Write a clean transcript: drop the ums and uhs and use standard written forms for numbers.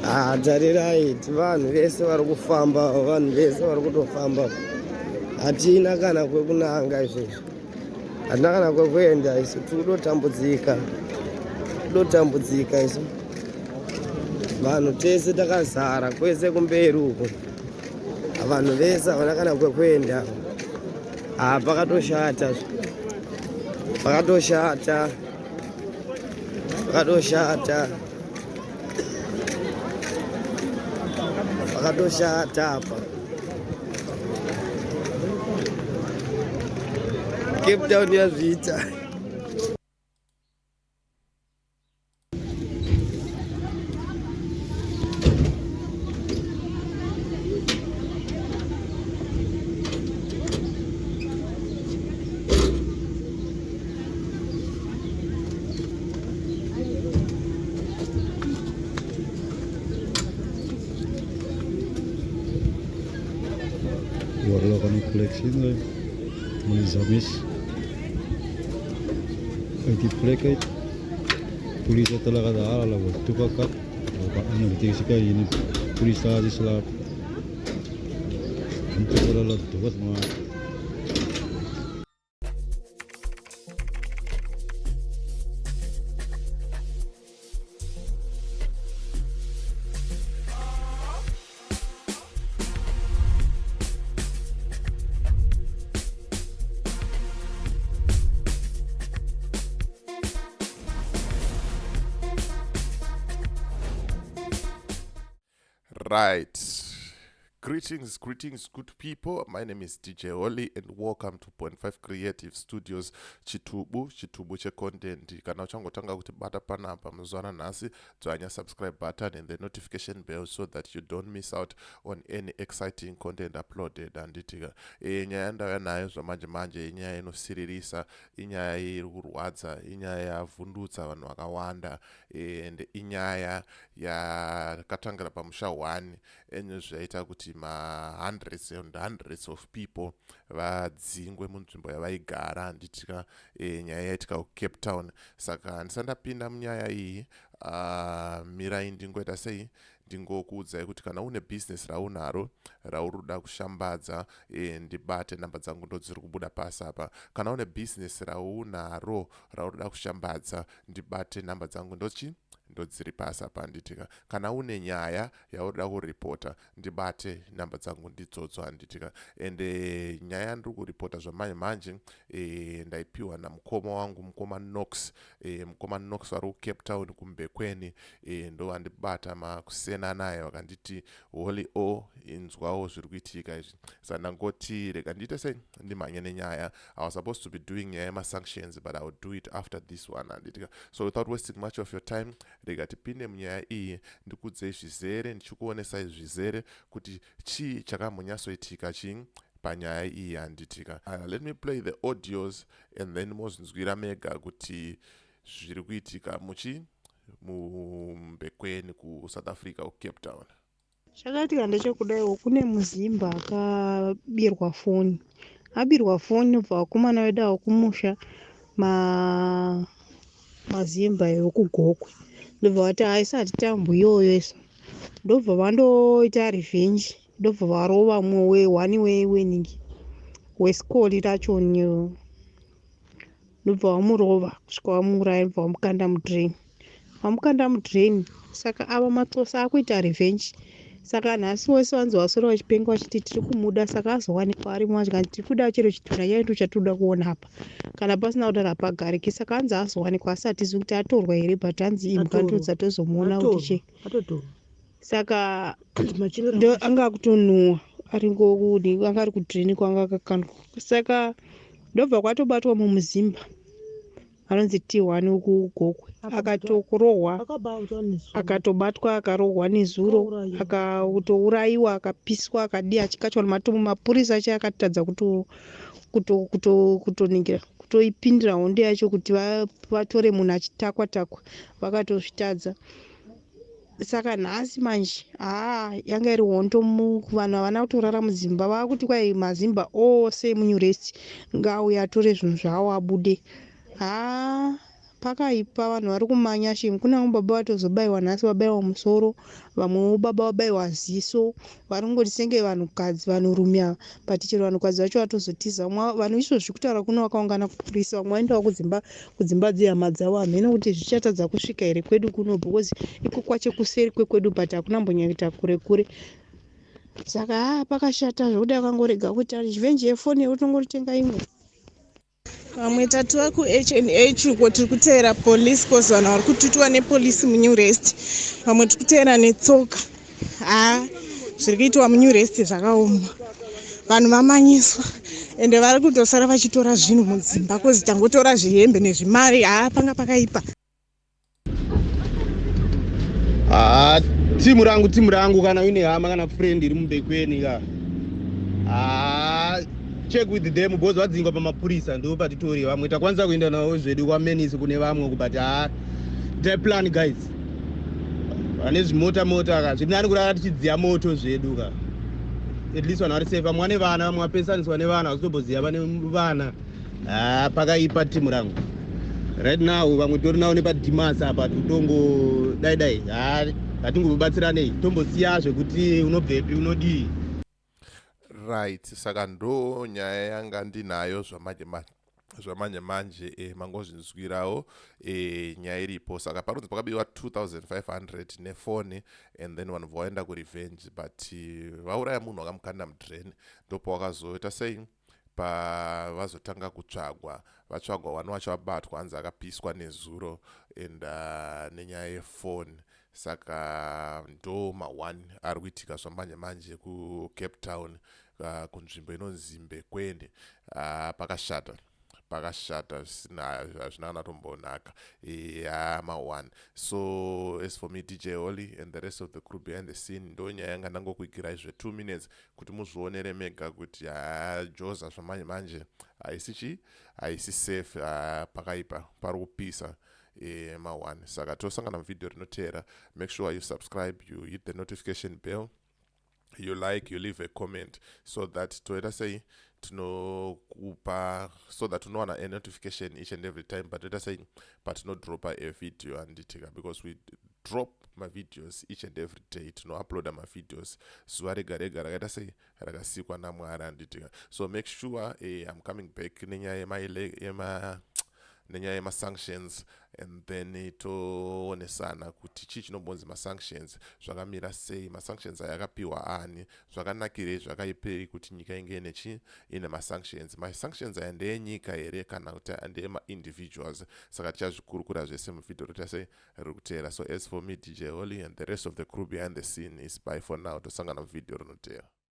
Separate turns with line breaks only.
Ah, tarirai vanhu vese vari kufamba, vanhu vese vari kutofamba. Hatina kana kwekunanga izvezvi, hatina kana kwekuenda isu, tiri kutotambudzika, kutotambudzika isu. Vanhu tese takazara kwese kumberi uko, vanhu vese havana kana kwekuenda. Ah, pakatoshata, pakatoshata, pakatoshata. Pakatoshata apa. Cape Town yazviita.
Hulle kan die plek sien, maar die zammies uit die plek uit. Polisie het hulle gaan haal, hulle word toegekap. Hulle gaan in, weet ek seker hier in die polisiestasie slaap. En toe word hulle doodmaak.
Right. Greetings, greetings, good people. My name is DJ Holly and welcome to Point 5 Creative Studios. Chitubu, chitubu che content. Kana uchangotanga kuti bata panapa muzuva nhasi, dzvanya subscribe button and the notification bell so that you don't miss out on any exciting content uploaded. Handitika. E, nyaya ndauya nayo zvamanje manje inyaya inosiririsa, inyaya iri kurwadza, inyaya yavhundutsa vanhu vakawanda and inyaya yakatangira pamusha 1 and zvaita kuti mahundreds and hundreds of people vadzingwe munzvimbo yavaigara. Handitika. E, nyaya yaitika kuCape Town. Saka handisati ndapinda munyaya iyi, mirai ndingoita sei, ndingokuudzai kuti kana une bhizinesi raunaro rauri kuda kushambadza, e, ndibate. Namba dzangu ndo dziri kubuda pasi apa. Kana une bhizinesi raunaro rauri kuda kushambadza, ndibate. Namba dzangu ndochi ndodziri pasi apa. Handitika. Kana une nyaya yauri kuripota, ndibate. Namba dzangu ndidzodzo. Handitika. Ende nyaya yandiri kuripota zvamanje manje, e, ndaipiwa namukoma wangu, mukoma Nox. E, mukoma Nox vari kuCape Town kuMbekweni. E, ndo vandibata makusena naye, vakanditi, "Holy o, inzwawo zviri kuitika izvi." Saka ndangoti rega ndiite sei, ndimhanye nenyaya. I was supposed to be doing nyaya yemasanctions, but I will do it after this one. Handitika. So without wasting much of your time, rega tipinde munyaya iyi, ndikudzei zvizere, ndichikuonesai zvizere kuti chii chakambonyatsoitika chii panyaya iyi. Handitika. Let me play the audios and then mozinzwira mega kuti zviri kuitika muchi muMbekweni kuSouth Africa, kuCape Town.
Chakaitika ndechekudaiwo, kune muzimba akabirwa foni. Abirwa foni, bva vakomana vedu ava kumusha, mazimba ekugokwe, ndobva vati haisati tambo iyoyo isu, ndobva vandoita revenge, ndobva varova mumwe one weningi wesikoli racho, ndobva vamurova kusvika vamuuraya, ndobva vamukanda mudrain, vamukanda mudrain. Saka ava maxosa akuita revenge. Saka nhasi wese vanzi vaswera vachipenga vachiti tiri kumuda. Saka azowanikwa arimo, achikanzi tiri kuda chero chitunha chacho, ndo chatinoda kuona apa, kana pasina kudaro hapagariki. Saka hanzi azowanikwa, asi hatizivi kuti atorwa here, but hanzi imbwa ndo dzatozomuona kuti che. Saka ndo anga akutonhuwa ari anga ari kudrain kwanga akakandwa. Saka ndobva kwatobatwa mumuzimba anonzi T1 wekugokwe, akatorohwa, akatobatwa, akarohwa nezuro, akatourayiwa, akapiswa, akadi achikachwa nematombo. Mapurisa acho akatadza kutoningira kutoipindira hondo yacho kuti vatore munhu achitakwa takwa, vakatozvitadza. Saka nhasi manje, haa, yanga iri hondo. Vanhu havana kutorara mudzimba, vakuti kwai mazimba ose emuNew Rest ngaauye atore zvinhu zvavo abude. Haa. Pakaipa vanhu vari kumanya shame kune vamwe baba vatozobaiwa nhasi vabaiwa musoro vamwewo baba vabaiwa ziso vari kungoti senge vanhukadzi vanhurume ava but chero vanhukadzi vacho vatozotiza vanhu izvozvi kutaura kuno vakaungana kupurisa vamwe vaendawo kudzimba kudzimba dzehama dzavo hameno kuti zvichatadza kusvika here kwedu kuno because iko kwacho kuseri kwekwedu but hakuna mbonyanyoita kure kure saka haa pakashata zvekuti akangorega kuita revenge yefoni yekuti ongoritenga imwe.
Vamwe tatova kuH&H uko tiri kuteera police cause vanhu vari kututwa nepolice muNew Rest. Vamwe tiri kuteera netsoka. Haa zviri kuitwa muNew Rest zvakaoma. Vanhu vamanyiswa ende vari kutosara vachitora zvinhu mudzimba cause tangotora zvihembe nezvimari haa panga pakaipa.
Haa timu rangu timu rangu kana uine hama kana friend iri mumbekweni ka haa check with them because vadzingwa pamapurisa ndo patitori vamwe takwanisa kuenda navo zvedu kwamenisi kune vamwe but haa itai plan guys vane zvimota mota ka zviri nani kurara tichidziya moto zvedu ka at least vanhu vari safe vamwe vane vana vamwe vapesaniswa nevana vasitomboziva vane vana Haa pakaipa team rangu right now vamwe tori navo nepadimas apa tutongo dai dai haa ngatingobatsiranei tombosiya zvekuti unobvepi unodii.
Right saka ndo nyaya yanga ndinayo zvamanje manje zvamanje manje e, mangozvinzwirawo e, nyaya iripo saka parunzi pakabiwa 2500 nefoni and then vanhu vaenda kurevenge but eh, vauraya munhu vakamukanda mudrain ndopawakazoita sei pavazotanga kutsvagwa vatsvagwa wani wacho abatwa hanzi akapiswa nezuro and nenyaya yefoni saka ndo ma1 ari kuitika zvamanje manje kuCape Town kunzvimbo inonzi Mbekweni pakashata pakashata zvisina hazvina kana tombonaka ya ma1. So as for me, DJ Holly and the rest of the crew behind the scene, ndo nyaya yanga ndangokuigirai zve 2 minutes kuti muzvionere mega kuti haa joza zvamanje manje haisi chi haisi safe. Pakaipa pari kupisa ma1. Saka tosangana muvhidhiyo rinoteera. Make sure you subscribe, you hit the notification bell, you like, you leave a comment so that toita sei tinokupa so that unowana a notification each and every time patoita sei patinodropa a video, handitika? Because we drop mavideos each and every day. Tinouploada mavideos zuva rega rega rakaita sei rakasikwa naMwari, handitika? So make sure I'm coming back nenyaya yema nenyaya yemasanctions and then toonesana kuti chii chinombonzi masanctions, zvakamira sei, masanctions aya akapiwa ani, zvakanakirei, zvakaipei kuti nyika inge ine chi ine masanctions. Masanctions aya ndeenyika here kana kuti ndeemaindividuals? Saka tichazvikurukura zvese muvhidhiyo roita sei riri kuteera. So as for me, DJ Holly and the rest of the crew behind the scene is bye for now. Tosangana muvhidhiyo rinoteera.